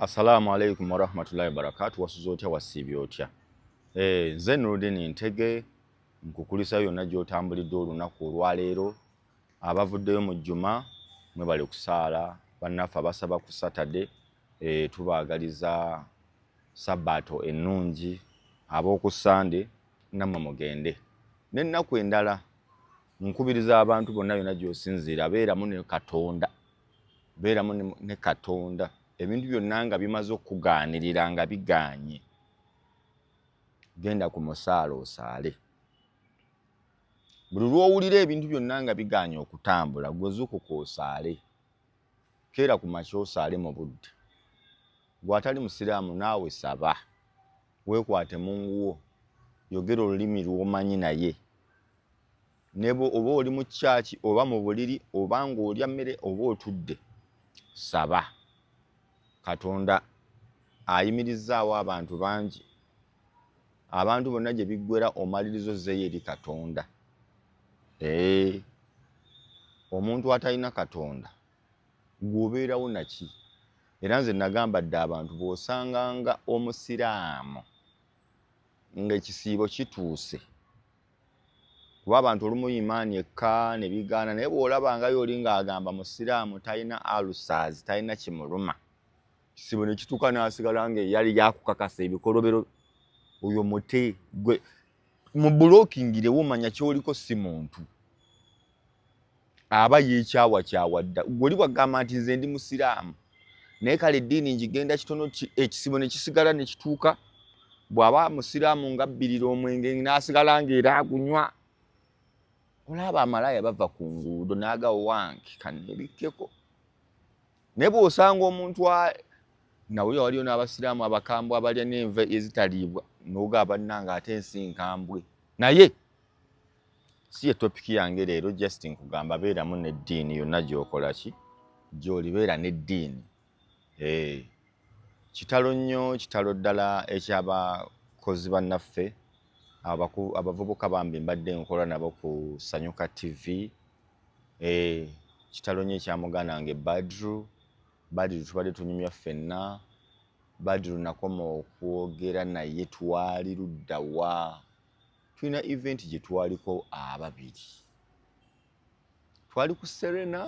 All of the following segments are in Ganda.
Assalamu alaikum warahmatullahi wabarakatu. Wasuze otya, wasiibye otya? Nze Nurudini Ntege, nkukulisa yonna gy'otambulidde olunaku olwaleero. Abavuddeyo mu Juma, mwebale kusaala. Bannaffe abasaba ku Saturday, tubaagaliza Sabbaato ennungi. Ab'oku Sande nammwe mugende n'ennaku endala. Nkubiriza abantu bonna, yonna gy'osinziira, beeramu ne Katonda, beeramu ne Katonda. Ebintu byonna nga bimaze okukugaanirira, nga bigaanye, genda ku musaala osaale. Buli lw'owulira ebintu byonna nga bigaanye okutambula, gwe zuukuka osaale, keera ku makya osaale mu budde. Gw'atali musiraamu naawe saba, weekwate Mungu wo, yogera olulimi lw'omanyi. Naye ne oba oli mu kyaki, oba mu buliri, oba ng'olya mmere, oba otudde, saba. Katonda ayimirizaawo abantu bangi. Abantu bonna gye biggwera, omaliriza ozzeeyo eri Katonda. Ee, omuntu atalina Katonda, gw'obeerawo naki? Era nze nagamba dde abantu, bw'osanganga omusiraamu ng'ekisiibo kituuse, kuba abantu olumu imaani ekka ne bigaana, naye bw'olabangayo oli ng'agamba musiraamu, talina ulcers, talina kimuluma, kisiibo ne kituuka n'asigala ng'eyali yakukakasa ebikolobero, oyo mute gwe mu bulokingirewo, manya kyoliko si muntu, aba yeekyawakyawa dda. Gwe oli bwagamba nti nze ndi musiraamu, naye kale eddiini ngigenda kitono, ekisibo ne kisigala ne kituuka, bw'aba musiraamu nga bbirira omwenge n'asigala ng'era agunywa, olaba amalaaya bava ku nguudo n'agawo wange kaneebikkeko. Naye bw'osanga omuntu nawulira waliyo n'abasiraamu abakambwe abalya n'enva ezitaliibwa, n'ogaba bannange ate ensi nkambwe. Naye si ye topic yange leero. Just nkugamba, beeramu n'eddiini yonna gy'okola ki gy'oli, beera n'eddiini. Kitalo nnyo, kitalo ddala ekyabakozi bannaffe abavubuka. Bambi mbadde nkola nabo ku Sanyuka TV. Kitalo nnyo ekya muganda wange Badru. Badru tubadde tunyumya ffenna. Badru nakoma okwogera naye twali ludda wa? Tulina event gye twaliko ababiri, twali ku Serena.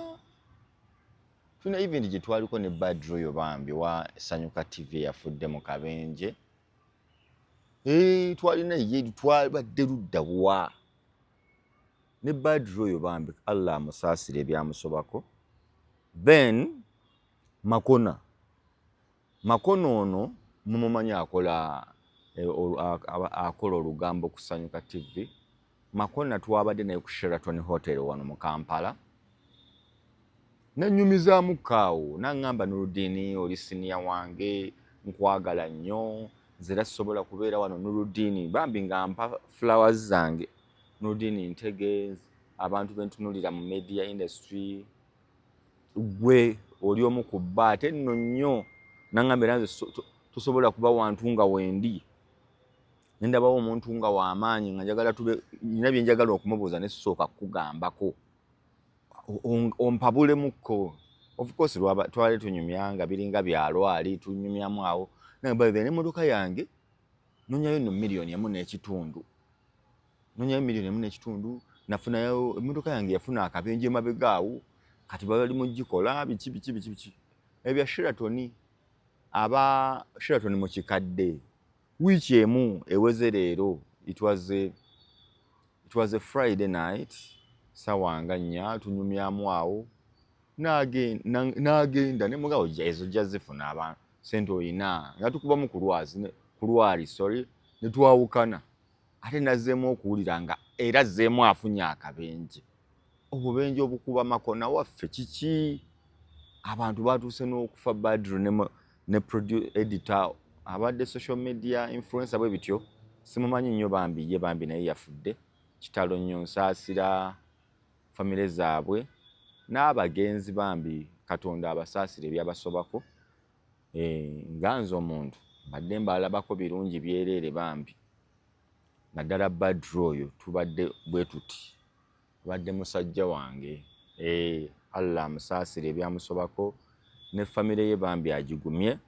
Tulina event gye twaliko ne Badru oyo bambi wa Sanyuka TV eyafudde mu kabenje. Twalina ye, twabadde ludda wa ne Badru oyo? Bambi Allah amusaasire ebyamusobako. Then Makona, Makona ono mumumanyi, akola akola olugambo ku Sanyuka TV. Makona twabadde naye ku Sheraton Hotel wano mu Kampala, nenyumizaamu kaawo, naŋŋamba, "Nurudini, oli senior wange, nkwagala nnyo, nze era sisobola kubeera wano." Nurudini bambi nga mpa flowers zange. "Nurudini Ntege, abantu bentunulira mu media industry, gwe oli omu ku bba, ate nno nnyo." Naŋŋamba, "Era nze tosobola kuba wantu nga wendi nendabawo omuntu nga w'amaanyi nga njagala tube, nina bye njagala okumubuuza, ne sisooka kukugambako, ompabulemukko." Of course twali tunyumya nga biringa byalwali tunyumyamu awo. Naye n'emmotoka yange nonyayo nno 1.5 miliyoni, nonyayo 1.5 miliyoni. Nafunayo emmotoka yange yafuna akabenje emabega awo, kati bali mugikola biki biki biki biki ebya Sheraton. Aba Sheraton mu kikadde, wiiki emu eweze leero. It was a Friday night, sawa nga 4, tunyumyamu awo, n'agenda ne mugabo ezo ojja zifuna abantu sente oyina, nga tukubamu ku lwazi, ku lwali, sorry, ne twawukana. Ate nazzeemu okuwulira nga era azzeemu afunye akabenje. Obubenje obukuba Makona waffe kiki? Abantu batuuse n'okufa. Badru ne editor abadde social media influencer bwe bityo, simumanyi nnyo bambi, ye bambi naye yafudde. Kitalo nnyo, nsaasira famire zaabwe n'abagenzi. Bambi Katonda abasaasira ebyabasobako. Nga nze omuntu mbadde mbalabako birungi byereere bambi, naddala Badru oyo tubadde bwe tuti, abadde musajja wange. Allah amusaasire ebyamusobako ne famire ye, bambi agigumye.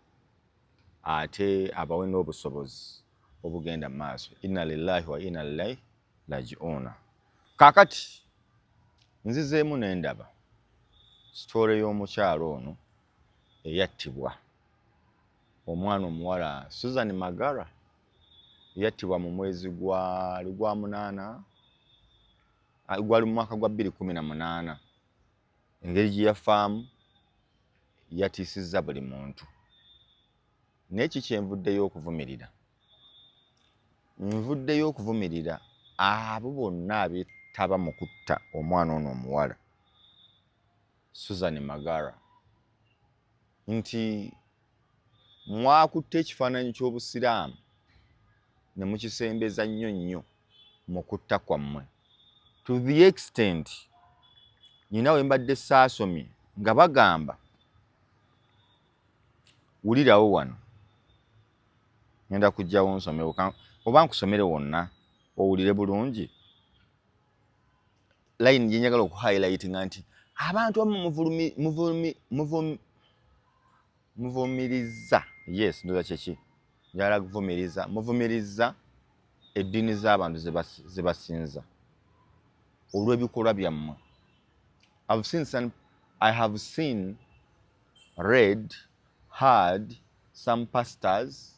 Ate abawe n'obusobozi obugenda mu maaso. Inna lillahi wa inna ilaihi rajiuna. Kaakati nzizeemu ne ndaba sitoole y'omukyalo ono eyattibwa, omwana omuwala Susan Magara, yattibwa mu mwezi gwali gwa munaana, gwali mu mwaka gwa 2018. Engeri gye yafaamu yatiisizza buli muntu. Naye ki kyenvuddeyo okuvumirira? Nvuddeyo okuvumirira abo bonna abeetaba mu kutta omwana ono omuwala Susan Magara, nti mwakutte ekifaananyi ky'Obusiraamu ne mukisembeza nnyo nnyo mu kutta kwammwe, to the extent nyina we mbadde saasomye nga bagamba, wulirawo wano, ngenda kujjawo nsome oba nkusomere wonna owulire bulungi line gye njagala okuhighlightinga, nti abantu abamu muvumiriza, yes, ndoza kyeki njagala kuvumiriza, muvumiriza eddiini z'abantu ze basinza olw'ebikolwa byammwe. I have seen, read, heard some pastors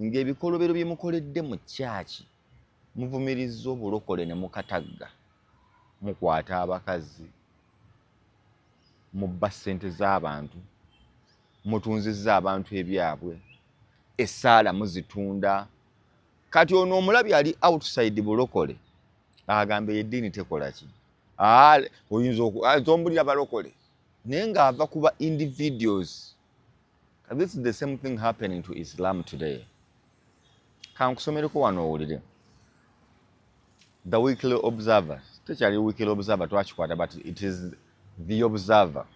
ng'ebikolobero bye mukoledde mu kyaki, muvumiriza obulokole ne mukatagga, mukwata abakazi, mubba ssente z'abantu, mutunzizza abantu ebyabwe, essaala muzitunda. Kati ono omulabi ali outside bulokole agamba eddiini tekola ki, oyinza ombulira balokole, naye ng'ava kuba individuals. This is the same thing happening to Islam today. Kankusomereko wano owulire. The Weekly Observer, tekyali Weekly Observer, twakikwata, but it is The Observer.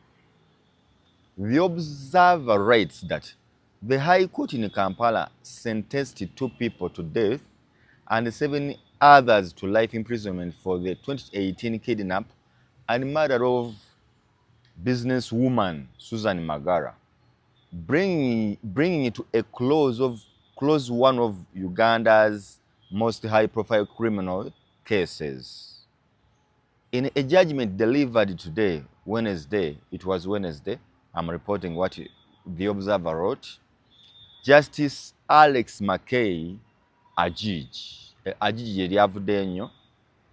The Observer writes that the High Court in Kampala sentenced two people to death and seven others to life imprisonment for the 2018 kidnap and murder of businesswoman Susan Magara, bringing to a close one of Uganda's most high-profile criminal cases. In a judgment delivered today, Wednesday, it was Wednesday, I'm reporting what The Observer wrote, Justice Alex Mackay Ajiji, Ajiji ye lyavuddeyo nnyo,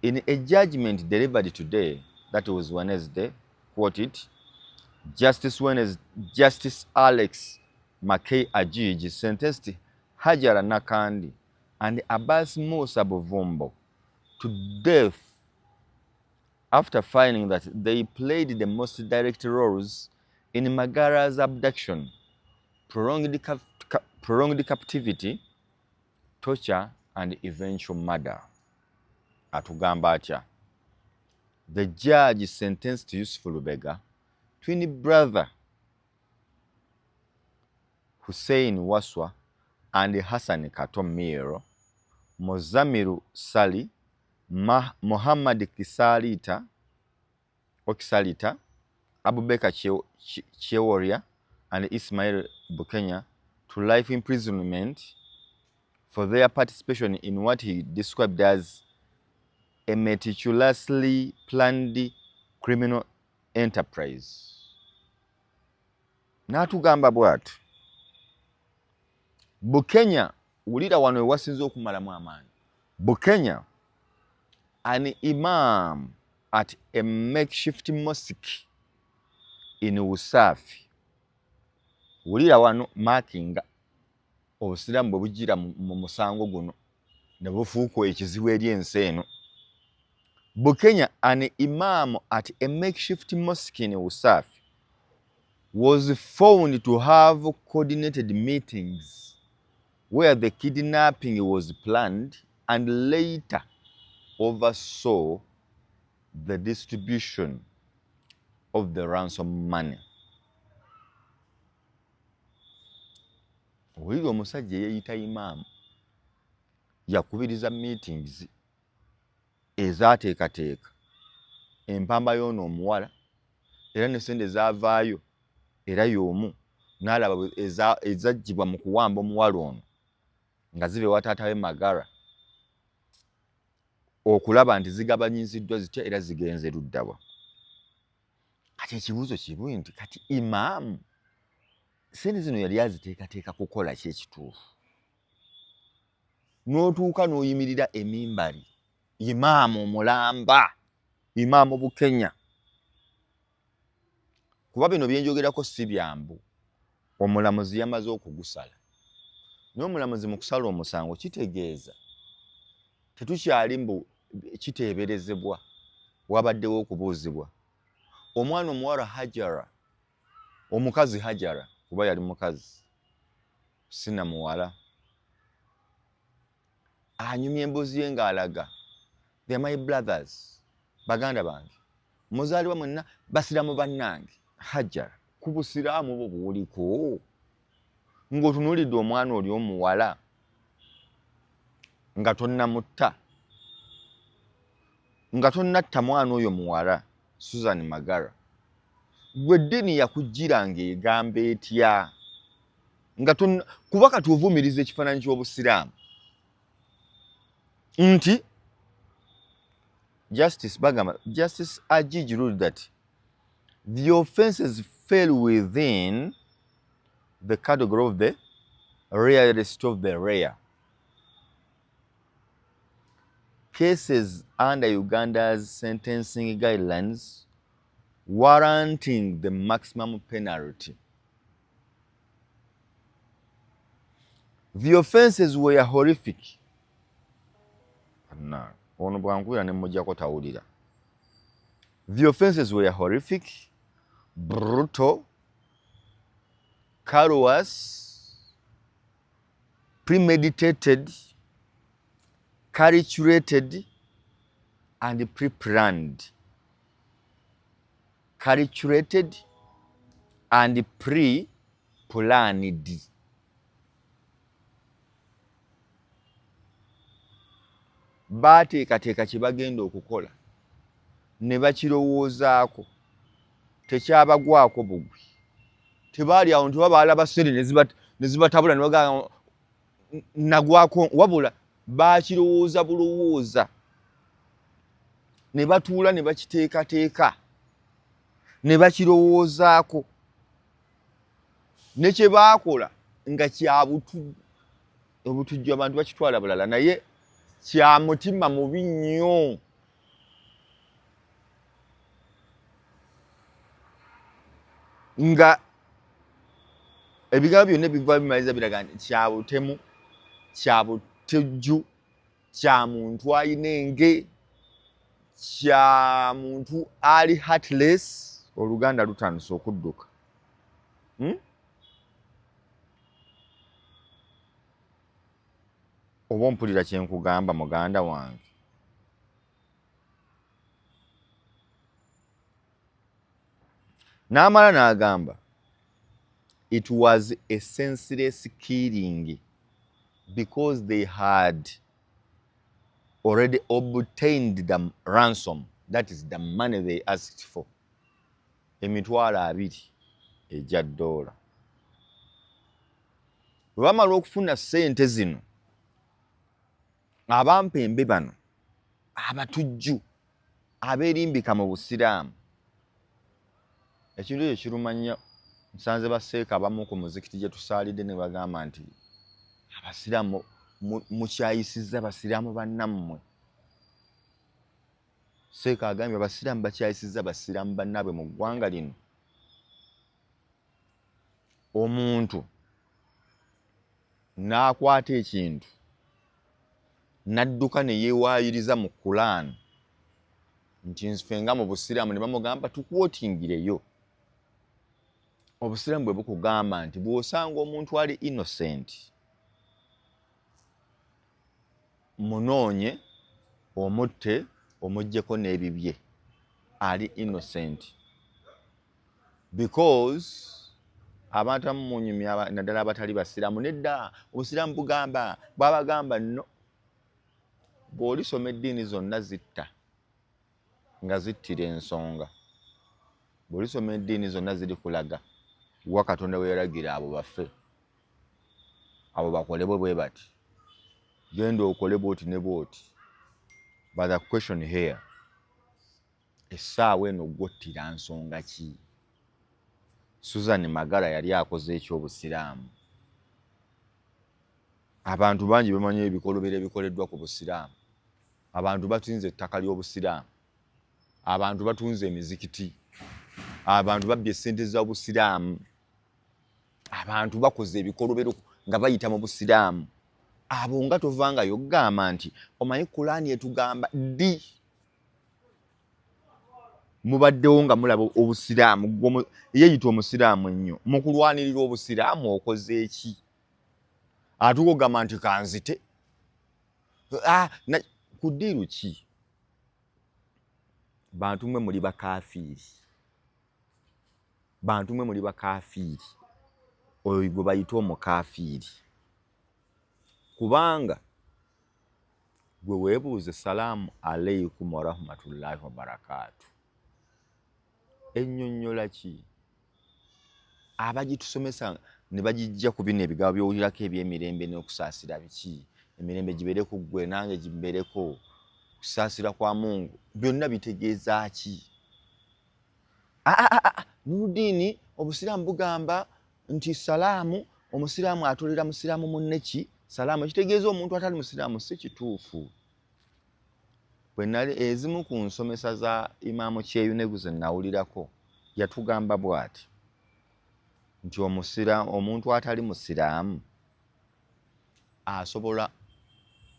in a judgment delivered today, that was Wednesday, quote it, Justice Alex Mackay Ajiji sentenced Hajara Nakandi and Abbas Musa Buvumbo to death after finding that they played the most direct roles in Magara's abduction, prolonged captivity, torture and eventual murder. Atugamba atya? The judge sentenced Yusuf Lubega, twin brother Hussein Waswa and Hassan Kato Miiro, Muzamiru Sali, Muhammad Kisalita, Okisalita, Abubakar Cheworia and Ismail Bukenya to life imprisonment for their participation in what he described as a meticulously planned criminal enterprise. N'atugamba bw'ati, Bukenya, wulira wano ewasinze okumalamu amaanyi. Bukenya, an imam at a makeshift mosque in Usafi. Wulira wano makinga obusiraamu bwe bujjira mu musango guno ne bufuuka ekizibu eri ensi eno. Bukenya, an imam at a makeshift mosque in Usafi, was found to have coordinated meetings where the kidnapping was planned and later oversaw the distribution of the ransom money. Owulira omusajja eyeeyita imaamu yakubiriza meetings ezaateekateeka empamba y'ono omuwala, era ne sente zaavaayo, era y'omu N'alaba ezaggyibwa mu kuwamba omuwala ono nga ziva ewa taata we Magara, okulaba nti zigabanyiziddwa zitya era zigenze luddawa. Kati ekibuuzo kibu nti kati imaamu sente zino yali aziteekateeka kukola ki ekituufu? N'otuuka n'oyimirira emimbali, imaamu omulamba, imaamu Bukenya, kuba bino byenjogerako si byambu, omulamuzi yamaze okugusala. Naye omulamuzi mu kusala omusango kitegeeza tetukyali mbu kiteeberezebwa, wabaddewo okubuuzibwa. Omwana omuwala Hajara, omukazi Hajara, kuba yali mukazi sina muwala, anyumya emboozi ye ng'alaga they are my brothers, baganda bange, muzaalibwa mwenna basiraamu bannange. Hajara, ku busiraamu bwo bw'oliko ng'otunuulidde omwana oli omuwala nga tonnamutta, nga tonnatta mwana oyo muwala Susan Magara, gwe eddiini yakujjira ng'egamba etya? Nga kuba kati ovumiriza ekifaananyi ky'obusiraamu nti Justice bagamba, Justice Ajiji ruled that the offenses fell within the category of the rarest of the rare cases under Uganda's sentencing guidelines, warranting the maximum penalty. The offenses were horrific. Ono bwankubira ne mujjako tawulira. The offenses were horrific, brutal, callous, premeditated, calculated and pre-planned. Calculated and pre-planned. Baateekateeka kye bagenda okukola ne bakirowoozaako, tekyabagwako bugwi, tebaali awo nti oba baalaba ssente ne zibatabula ne bagamba nagwako, wabula baakirowooza bulowooza ne batuula ne bakiteekateeka ne bakirowoozaako, ne kye baakola nga kya butu obutujju abantu bakitwala bulala, naye kya mutima mubi nnyo. Nga ebigambo byonna ebiva bimaliza biraga nti kya butemu, kya butujju, kya muntu alina enge, kya muntu ali heartless. Oluganda lutandise okudduka. Oba ompulira kye nkugamba muganda wange? N'amala n'agamba it was a senseless killing because they had already obtained the ransom, that is the money they asked for, 20,000 egya ddoola. Bwe bamala okufuna ssente zino, abampembe bano abatujju abeerimbika mu busiraamu, ekintu ekyo kiruma nnyo. Nsanze baseeka abamu ku muzikiti gye tusaalidde ne bagamba nti abasiraamu mukyayisizza basiraamu bannammwe. Seeka agambye abasiraamu bakyayisizza basiraamu bannaabwe mu ggwanga lino. Omuntu n'akwata ekintu n'adduka ne yeewaayiriza mu Kulaani nti nfe nga mu busiraamu, ne bamugamba tukwotingireyo. Obusiraamu bwe bukugamba nti bw'osanga omuntu ali innocent munoonye omutte omuggyeko n'ebibye, ali innocent, because abantu abamu munyumya naddala abatali basiraamu, nedda obusiraamu bugamba bwabagamba no. Bw'olisoma eddiini zonna zitta nga zittira ensonga, bw'olisoma eddiini zonna ziri kulaga Wa Katonda we yalagira abo bafe, abo bakolebwe bwe bati, genda okole bwoti ne bwoti. But the question here, essaawa eno gwottira nsonga ki? Susan Magara yali akoze ekyobusiraamu. Abantu bangi bamanyi ebikolobero ebikoleddwa ku busiraamu. Abantu batunze ettaka ly'obusiraamu, abantu batunze emizikiti, abantu babbye essente z'obusiraamu, abantu bakoze ebikolobero nga bayita mu busiraamu. Abo nga tovangayo okugamba nti omanyi Kulaani etugamba ddi? Mubaddewo nga mulaba obusiraamu, yeyita omusiraamu ennyo mu kulwanirira obusiraamu, okoze eki? Atuuka okugamba nti kanzite ku ddiiru ki? Bantu mwe muli bakafiiri, bantu mwe muli bakafiiri. Oyo gwe bayita omukafiiri, kubanga gwe weebuuze salaamu aleikum warahmatullahi wabarakaatu ennyonnyola ki? Abagitusomesa ne bagijja ku bino ebigambo by'owulirako eby'emirembe n'okusaasira biki, emirembe gibeere ku ggwe nange gimbeereko, kusaasira kwa Mungu, byonna bitegeeza ki? Nurudiini, obusiraamu bugamba nti salaamu omusiraamu atolera musiraamu munne ki salaamu, ekitegeeza omuntu atali musiraamu si kituufu. Bwe nali ezimu ku nsomesa za Imaamu Kyeyune ze nawulirako, yatugamba bw'ati nti omuntu atali musiraamu asobola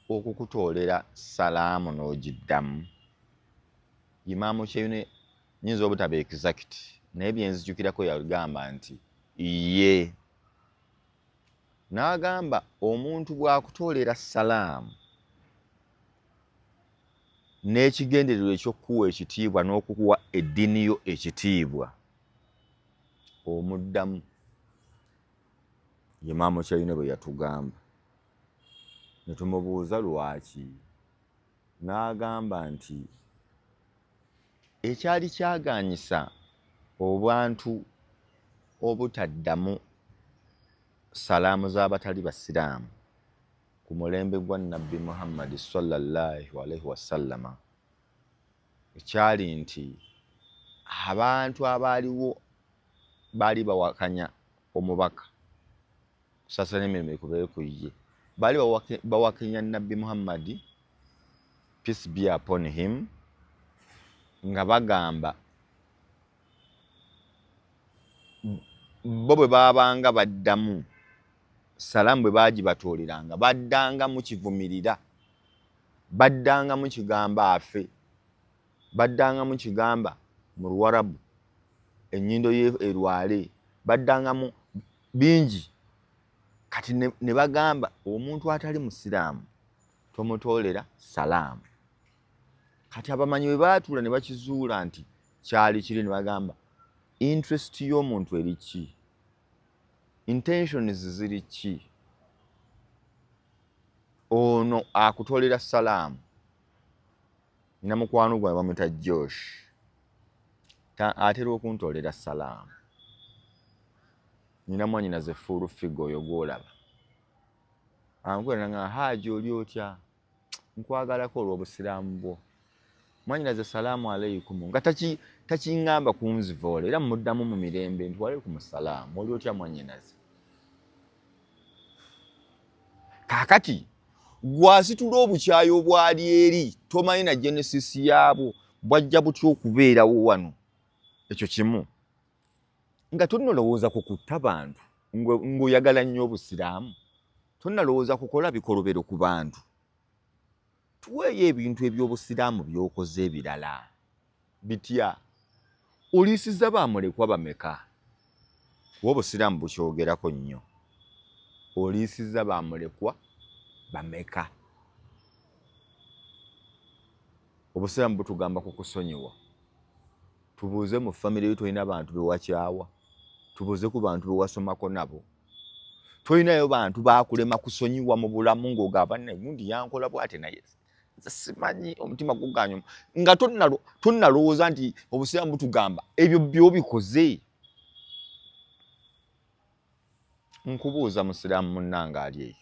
okukutoolera salaamu n'ogiddamu. Imaamu Kyeyune nyinza obutaba exact, naye byenzijukirako yagamba nti ye n'agamba omuntu bw'akutoolera salaamu n'ekigendererwa eky'okukuwa ekitiibwa n'okukuwa eddiini yo ekitiibwa, omuddamu. Imaamu Kyeyune bwe yatugamba, ne tumubuuza lwaki, n'agamba nti ekyali kyagaanyisa obwantu obutaddamu salaamu z'abatali basiraamu ku mulembe gwa Nabbi Muhammadi sallallahu alaihi wasallama ekyali nti abantu abaaliwo baali bawakanya omubaka, kusaasira n'emirembe kubeere ku ye, baali bawakanya Nabbi Muhammadi, peace be upon him, nga bagamba bo bwe baabanga baddamu salaamu, bwe baagibatoleranga baddangamu kivumirira, baddangamu kigamba afe, baddangamu kigamba mu Luwarabu ennyindo ye erwale, baddangamu bingi. Kati ne bagamba omuntu atali musiraamu tomutoolera salaamu. Kati abamanyi bwe baatuula ne bakizuula nti kyali kiri, ne bagamba interest y'omuntu eri ki, intentions ziri ki? Ono akutoolera salaamu, nina mukwano gwange bamuyita Josh, atera okuntoolera salaamu. Nina mwanyinaze Full Figure oyo gw'olaba, ankwera nga Haji, oli otya, nkwagalako olw'obusiraamu bwo. Mwanyinaze salaamu aleikum, nga takiŋŋamba kunzivoola, era muddamu mu mirembe nti waalaikum salaamu, oli otya mwanyinaze. Kaakati gwasitula obukyayi obwali eri, tomanyi na genesis yaabwo bwajja butya okubeerawo wano. Ekyo kimu, nga tonalowooza ku kutta bantu ng'oyagala nnyo obusiraamu, tonalowooza kukola bikolobero ku bantu. Tuweeyo ebintu eby'obusiraamu by'okoze ebirala bitya? Oliisiza bamulekwa bameka? Kuba obusiraamu bukyogerako nnyo. Oliisiza bamulekwa bameka? Obusiraamu butugamba ku kusonyiwa. Tubuuze mu famire yo, tolina bantu bewakyawa? Tubuuze ku bantu bewasomako nabo, tolinayo bantu bakulema kusonyiwa mu bulamu ng'ogamba gundi yankola bwate naye nze simanyi omutima guganya, nga tonnalowooza nti obusiraamu butugamba ebyo byobikoze? Nkubuuza, musiraamu munnange ali eyo,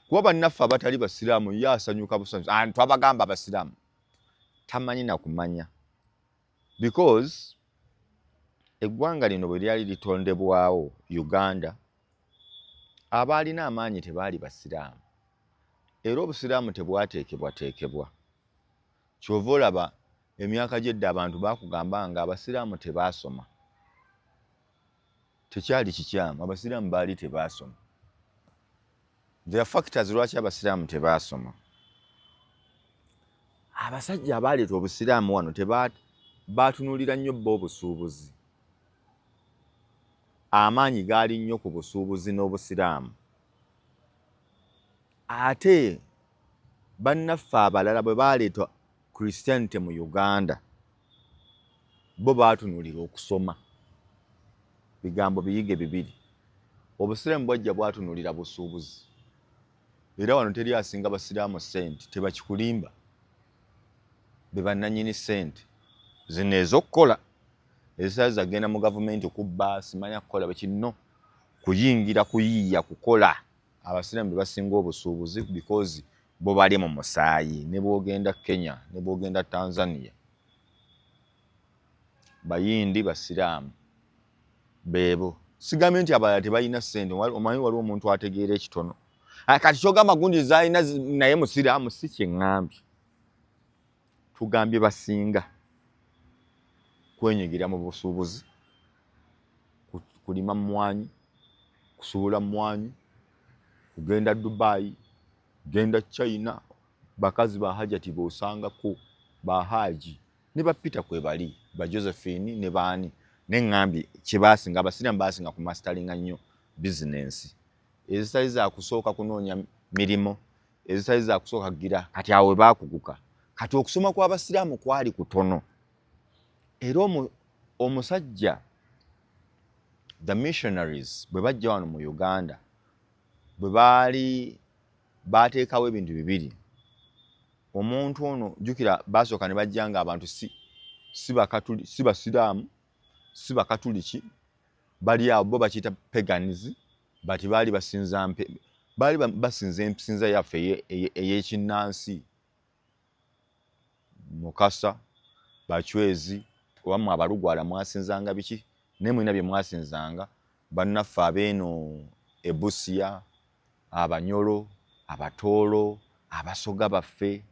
kuba bannaffe abatali basiraamu ye asanyuka busanyusi. Twabagamba abasiraamu tamanyi na kumanya, because eggwanga lino bwe lyali litondebwawo, Uganda, abaalina amaanyi tebaali basiraamu, era obusiraamu tebwateekebwateekebwa. Kyova olaba emyaka gyedda abantu bakugamba nga abasiraamu tebaasoma. Tekyali kikyamu, abasiraamu baali tebaasoma. There are factors lwaki abasiraamu tebaasoma. Abasajja abaaleeta obusiraamu wano baatunuulira nnyo bo obusuubuzi. Amaanyi gaali nnyo ku busuubuzi n'obusiraamu. Ate bannaffe abalala bwe baleeta Christianity mu Uganda, bo baatunuulira okusoma. Bigambo biyige bibiri. Obusiraamu bwajja bwatunuulira busuubuzi, era wano teri asinga basiraamu ssente, tebakikulimba. Be bannannyini ssente zino ez'okukola, ezitali zagenda mu gavumenti kubba, simanya kukola bwe kino, kuyingira kuyiiya kukola. Abasiraamu be basinga obusuubuzi because bo bali mu musaayi. Ne bw'ogenda Kenya, ne bw'ogenda Tanzania, Bayindi basiraamu beebo. Sigambye nti abalala tebalina ssente. Omanyi waliwo omuntu ategeera ekitono. Kati kyogamba gundi zalina naye musiraamu, si kyeŋŋambye. Tugambye basinga kwenyigira mu busuubuzi, kulima mmwanyi, kusuubula mmwanyi, kugenda Dubai, genda China. Bakazi ba hajati b'osangako, ba Haji ne ba Peter kwe bali, ba Josephine ne baani. Neŋŋambye kyebasinga, abasiraamu basinga ku masteringa nnyo bizinensi ezitali za kusooka kunoonya mirimu, ezitali za kusooka kugira. Kati awo we baakuguka. Kati okusoma kw'abasiraamu kwali kutono, era omusajja the missionaries bwe bajja wano mu Uganda, bwe baali baateekawo ebintu bibiri. Omuntu ono, jjukira, baasooka ne bajja nga abantu si bakatuli, si basiraamu, si bakatuliki, bali awo bo bakiyita pagans, but baali basinza mpe, baali basinza ensinza yaffe ey'ekinnansi. Mukasa, Bachwezi, oba mmwe Abalugwala mwasinzanga biki? Naye mulina bye mwasinzanga. Bannaffe abeeno Ebusia, Abanyolo, Abatoolo, Abasoga baffe,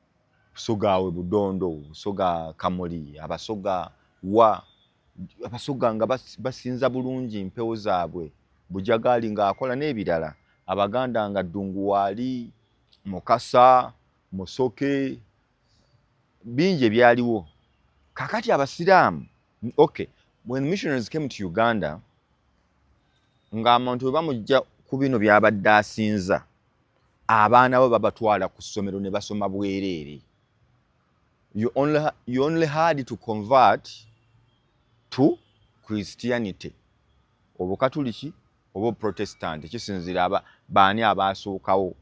Busoga awe Budondo, Busoga Kamuli, Abasoga wa Abasoga nga basinza bulungi mpewo zaabwe, Bujagaali ng'akola n'ebirala. Abaganda nga Ddungu waali, Mukasa, Musoke, bingi ebyaliwo. Kakati abasiraamu, okay, when missionaries came to Uganda, ng'abantu bwe bamujja ku bino by'abadde asinza, abaana bo babatwala ku ssomero ne basoma bwereere. You only had to convert to Christianity, obukatuliki oba Protestant, kisinziira aba baani abaasookawo.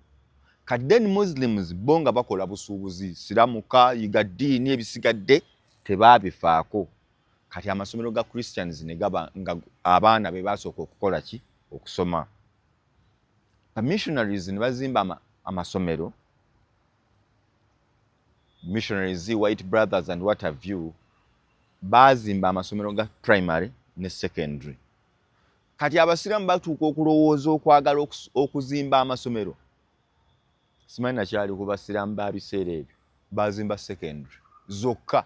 Kati then Muslims bo nga bakola busuubuzi, siramuka, yiga ddiini, ebisigadde tebaabifaako. Kati amasomero ga Christians ne gaba nga abaana be basooka okukola ki? Okusoma. Missionaries ne bazimba amasomero, missionaries, White Brothers and what have you, baazimba amasomero ga primary ne secondary. Kati abasiraamu batuuka okulowooza okwagala okuzimba amasomero. Simanyi nakyali ku basiraamu ba biseera ebyo, bazimba secondary zokka.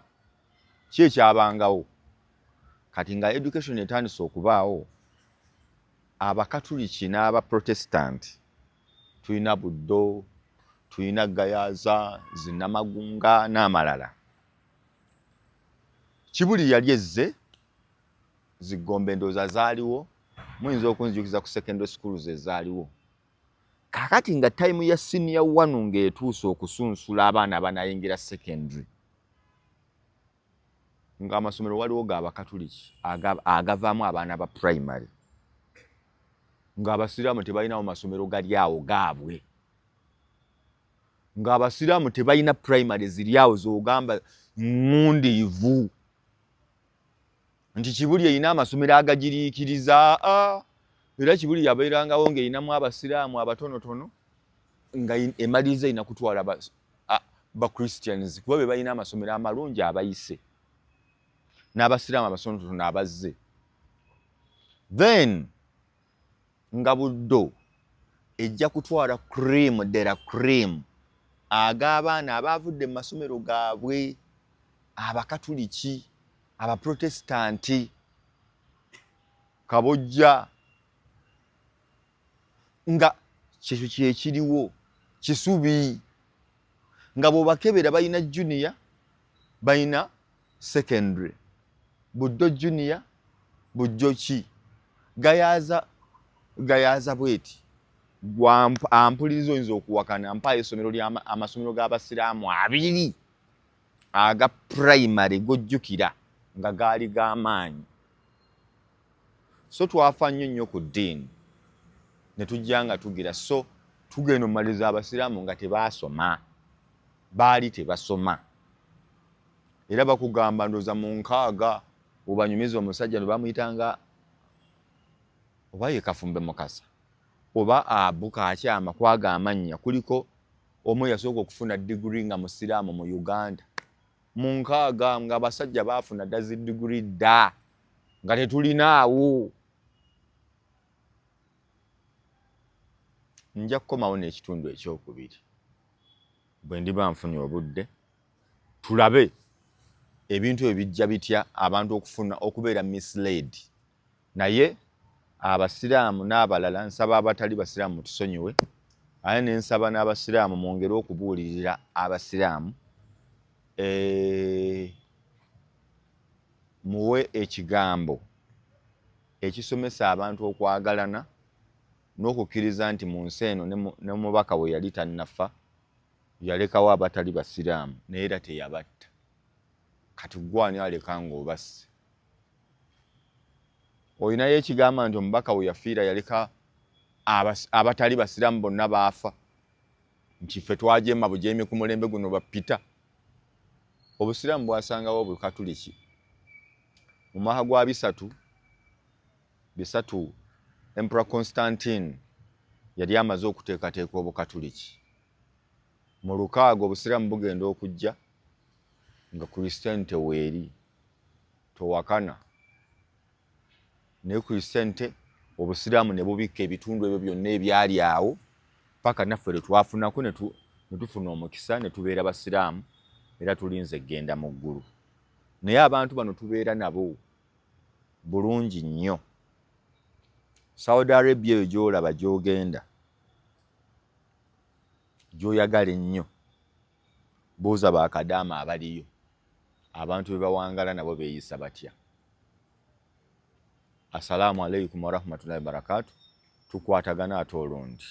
Ki ekyabangawo? Kati nga education etandise okubaawo, Abakatuliki n'Abaprotestant, tulina Buddo, tulina Gayaza, Zinamagunga n'amalala. Kibuli yali ezze, zigombe endowooza zaaliwo, muyinza okunzijukiza ku secondary schools ezaaliwo. Kaakati nga time ya senior one ng'etuuse okusunsula abaana abanayingira secondary, ng'amasomero waliwo ga Abakatuliki agavaamu abaana ba primary, ng'abasiraamu tebalinawo masomero gali awo gaabwe, ng'abasiraamu tebalina primary ziri awo z'ogamba ŋŋundiivu nti Kibuli erina amasomero agagiriikiriza. Era Kibuli yabeerangawo ng'erinamu Abasiraamu abatonotono, nga emaliriza erina kutwala ba Christians, kuba be balina amasomero amalungi abayise, n'Abasiraamu abatonotono abazze. Then nga Buddo ejja kutwala cream de la cream ag'abaana abaavudde mu masomero gaabwe, Abakatuliki, Abaprotestanti, Kabojja, nga kyekyo kyekiriwo. Kisubi nga bw'obakebera balina junior, balina secondary, Buddo junior, Bujjo ki, Gayaza, Gayaza bweti. Ampuliriza oyinza okuwakana, mpaayo essomero, amasomero g'Abasiraamu abiri aga primary gojjukira nga gaali g'amaanyi. So twafa nnyo nnyo ku ddiini ne tujja nga tugira. So tugenda omumaliza Abasiraamu nga tebaasoma, baali tebasoma. Era bakugamba, ndooza mu 60 obanyumiza omusajja ne bamuyitanga oba ye Kafumbe Mukasa oba Abu Kakyama, kwaga amannya kuliko omu yasooka okufuna diguri nga Musiraamu mu Uganda mu 60, nga abasajja baafuna dda zi diguri dda, nga tetulinaawo. Nja kukomawo n'ekitundu ekyokubiri bwe ndiba nfunye obudde, tulabe ebintu ebyo bijja bitya abantu okufuna okubeera misled. Naye Abasiraamu n'abalala, nsaba abatali Basiraamu mutusonyiwe, aye nensaba n'Abasiraamu mwongere okubuulirira Abasiraamu, muwe ekigambo ekisomesa abantu okwagalana n'okukkiriza nti mu nsi eno ne mubaka we yali tannafa yalekawo abatali Basiraamu, naye era teyabatta. Kati gwani aleka ng'obasse? Olinayo ekigamba nti omubaka we yafiira yaleka abatali Basiraamu bonna baafa, nti ffe twajema bujeemi ku mulembe guno bapita? Obusiraamu bwasangawo Obukatuliki mu mwaka gwa 303. Emperor Constantine yali amaze okuteekateeka Obukatuliki. Mu 60 Obusiraamu bugenda okujja nga Christianity weeri. Towakana, naye Christianity, Obusiraamu ne bubikka ebitundu ebyo byonna ebyali awo paka naffe lwe twafunako ne tufuna omukisa ne tubeera Basiraamu, era tulinze egenda mu ggulu. Naye abantu bano tubeera nabo bulungi nnyo. Saudi Arabia eyo gy'olaba, gy'ogenda, gy'oyagala ennyo, buuza bakadaama abaliyo, abantu be bawangala nabo beeyisa batya? Assalaamu alaikum warahmatullahi wabarakatu. Tukwatagana ate olundi.